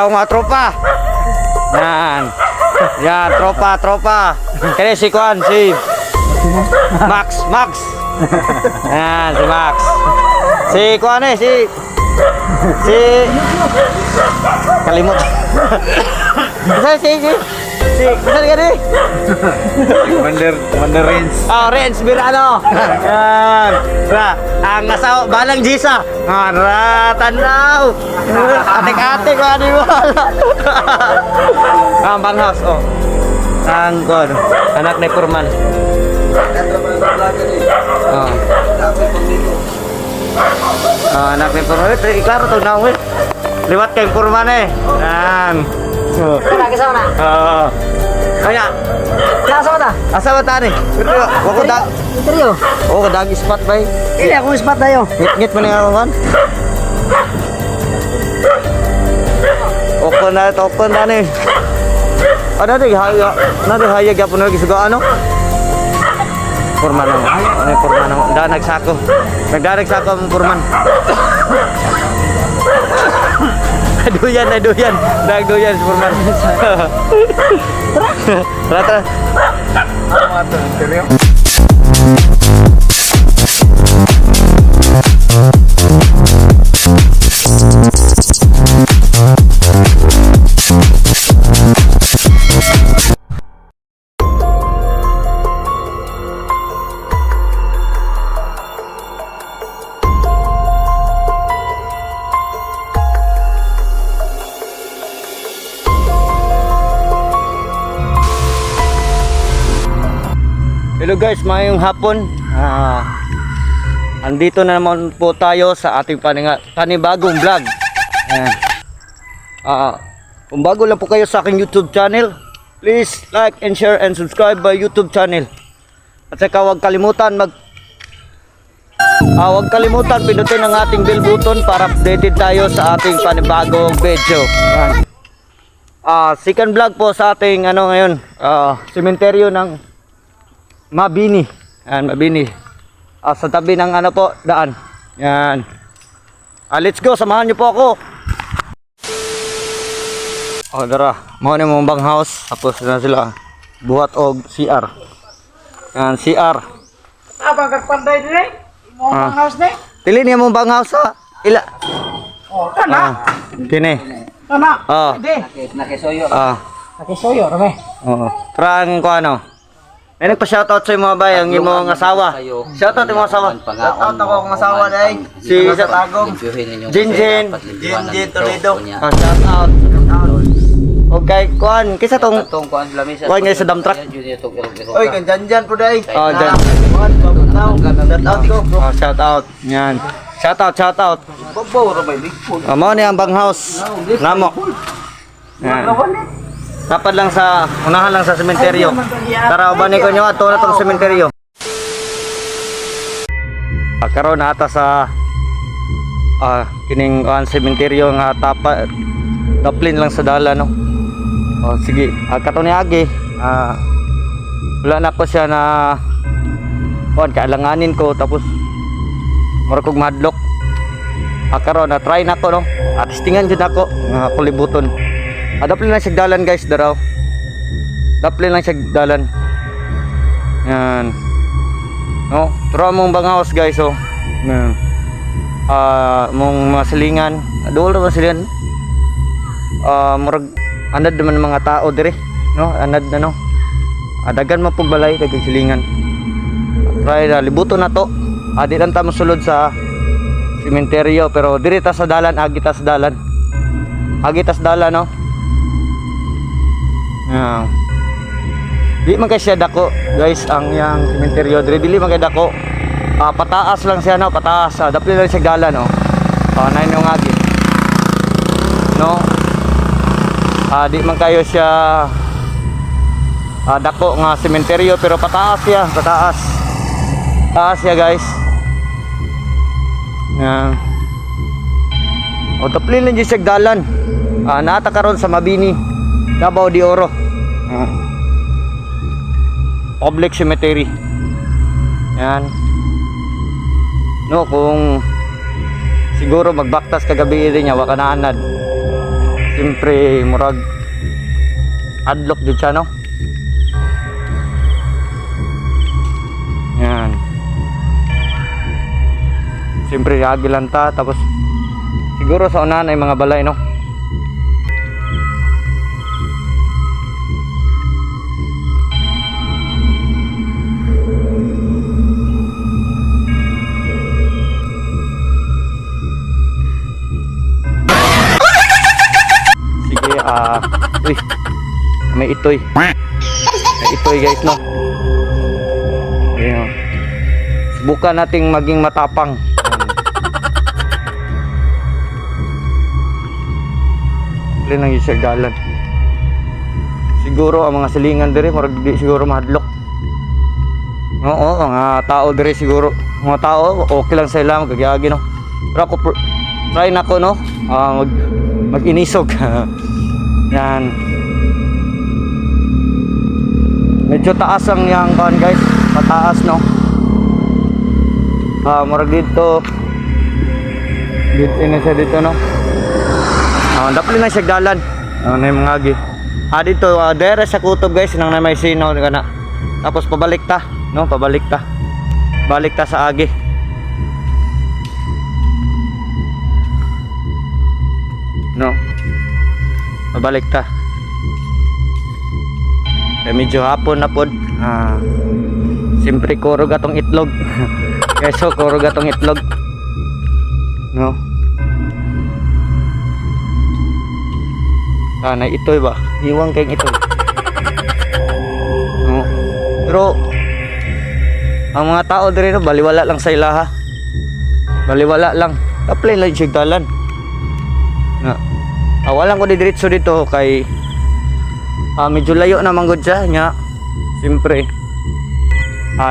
Tara mga tropa. Yan. Yan, tropa, tropa. Kaya si Kwan, si Max, Max. Yan, si Max. Si Kwan eh, si si kalimot. Si si si si saan ka ni? Commander, Commander Renz. Oh, Renz Birano. Yan. Ra, ang asawa, balang Jisa. Ah, ra, tanaw. Atik-atik, ano mo. Ang banghouse, oh. Ang kon, anak ni Purman. Oh. Ah, anak ni Purman. Eh, klaro to na, eh. Liwat kay Purman eh. Yan. Oh. Tara, kasama na. Ah. Kaya, Kasama ta. asa ba tani? Wako da. Interview. Oh, kadagi spot bay. Ili akong spot tayo. Ngit-ngit mo na nga man. Open na, open na ni. Ano di haya, na di haya gyapon na gisuga ano? Purman ang, ano yung purman ang, da nagsako. Nagdarag sako ang purman. Duyan, duyan. Nagduyan si purman. Tara, tara. Ano nga ito? Interview? Hello guys, maayong hapon. Ah, andito na naman po tayo sa ating panibagong vlog. Ayan. Ah, kung bago lang po kayo sa aking YouTube channel, please like and share and subscribe my YouTube channel. At saka huwag kalimutan huwag kalimutan pindutin ang ating bell button para updated tayo sa ating panibagong video. Ayan. Ah, second vlog po sa ating ano ngayon, sementeryo ng Mabini. Yan, Mabini. Ah, sa tabi ng ano po, daan. Yan. Ah, let's go, samahan niyo po ako. Oh, dara. Mao ni mong bang house. Tapos na sila buhat og CR. Yan, CR. Abang kagpanday dire. Mo Ah. ang house ni. Dili niya mong bang house ha. Ila. Oh, kana. Ah, kini. Kana. Ah. Di. Nakisoyo. Ah. Nakisoyo rame. Oo. Tara ang ko ano. May nagpa-shoutout sa mga bay, ang imong asawa. Shoutout imong asawa. Shoutout ako akong asawa day. Si sa Tagong. Jinjin. Jinjin Toledo. Ah, shoutout. Okay, kuan, kisa tong Tong kuan lamisa. Kuan ngayon sa dump truck. Oy, kan Janjan po day. Oh, dyan. Shout out ko. Oh, shout out. Yan. Shout out, shout out. Babaw ra may bigpon. Oh, mao ni ang bang house. Namo. Yan. Dapat lang sa unahan lang sa sementeryo. Tara uban ko nyo ato na tong sementeryo. Ah, karon na ata sa kining kuan sementeryo nga tapa daplin lang sa dala no. Oh, sige. Ah, kato ni Agi. Ah, wala na ko siya na kuan kailanganin ko tapos mura kog mahadlok. Ah, karon na try na ko no. At testingan jud ako nga kulibuton. Ah, daplin lang siya dalan guys daraw. Daplin lang siya dalan. Yan. No, turo mong banghaus guys oh. Yan. Ah, mong mga silingan. Duol ra ba silingan? Ah, murag anad naman mga tao dire, no? Anad na no. Ah, dagan man pug balay dagang silingan. Try na libuton na to. Ah, di lang ta mosulod sa sementeryo pero dire ta sa dalan, agi ta sa dalan. Agi ta sa dalan no. Yeah. Di man kay siya dako, guys, ang yang sementeryo dire dili man kay dako. Ah, pataas lang siya no, pataas. Ah, dapli lang siya dalan no. Ah, nain yung agi. No. Ah, di man kayo siya dako nga sementeryo pero pataas siya, pataas. Taas siya, guys. Yan. O dapli lang jud siya dalan. Ah, naata karon sa Mabini, Davao de Oro. Ah. Public cemetery. Yan. No, kung siguro magbaktas kagabi din niya, waka na anad. Siyempre murag adlok jud siya, no. Yan. Siyempre agi lang ta, tapos siguro sa unahan ay mga balay, no. Sige, uy, may itoy. May itoy, guys, no. Ayan. Subukan nating maging matapang. Ayan. Lang yung dalan. Siguro ang mga silingan dire murag di siguro mahadlok. Oo, mga tao dire siguro. Mga tao okay lang sila magagiagi, no. Pero ako try na ko, no. Mag inisog. Yan. Medyo taas ang yang kan, guys. Pataas, no. Murag dito. Dito na siya dito, no. Dapli na siya dalan. Na yung mga agi. Dito dere sa kutob, guys, nang na may sino kana. Tapos pabalik ta, no? Pabalik ta. Balik ta sa agi. No. Pabalik ta. Eh, medyo hapon na pod. Siyempre kurog atong itlog. Guys, so kurog atong itlog. No. Na itoy ba? Iwang kayong itoy. No. Pero ang mga tao diri, no, baliwala lang sa ilaha. Baliwala lang. Apply lang siya dalan. Na. Walang ko di diretso dito kay medyo layo na manggod siya nya. Siyempre.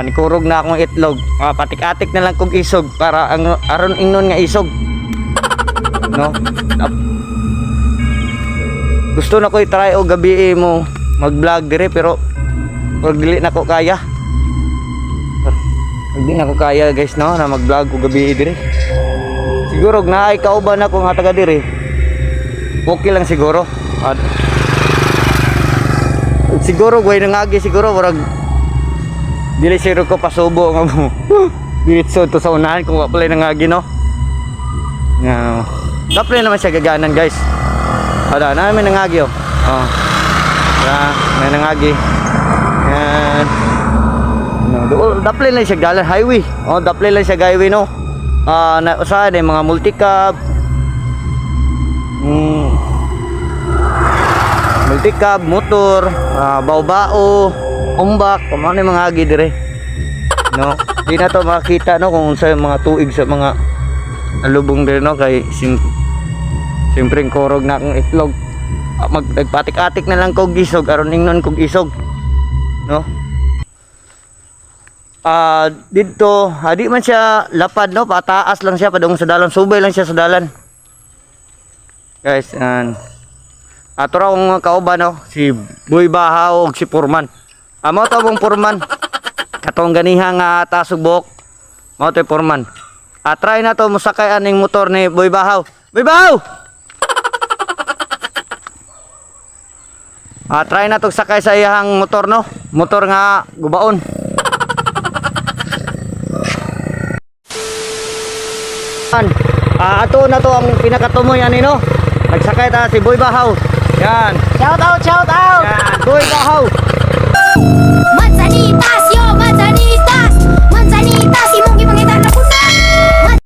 Nikurog na akong itlog. Patik-atik na lang kog isog para ang aron ingnon nga isog. No? Gusto na ko i-try og gabi eh, mo mag-vlog dire, pero pag dili na ko kaya. Pag di na ko kaya, guys, no, na mag-vlog og gabi dire. Siguro og naay kauban ako nga taga dire. Okay lang siguro. At siguro way nangagi siguro murag dili siguro ko pasubo nga mo. Diretso to sa unahan kung wa pala nangagi, no. Nga. Dapat naman siya gaganan, guys. Ada namin nangagi, oh. Oh. Ya, may nangagi. Yan. No, dapli lang siya dalan highway. Oh, dapli lang siya highway, no. Na usahay na yung mga multicab. Multicab, motor, bao-bao, umbak, kung ano yung mga agi dire. No. Di na to makita, no, kung unsa yung mga tuig sa mga alubong dire, no, kay siyempre korog na akong itlog. Nagpatik-atik na lang kog isog aron ingnon kog isog. No? Dito, di man siya lapad, no, pataas lang siya padung sa dalan, subay lang siya sa dalan. Guys, an. Ato ra akong kauban, no, si Boy Bahaw ug si Purman. Amo to mong Purman. Katong ganiha nga taas og buhok. Mao to Purman. Try na to mosakay aning motor ni Boy Bahaw. Boy Bahaw! Try na to sakay sa iyang motor, no. Motor nga gubaon. Yan. Ato na to ang pinakatumoy ani, no. Nagsakay ta si Boy Bahaw. Yan. Shout out, shout out. Yan. Boy Bahaw.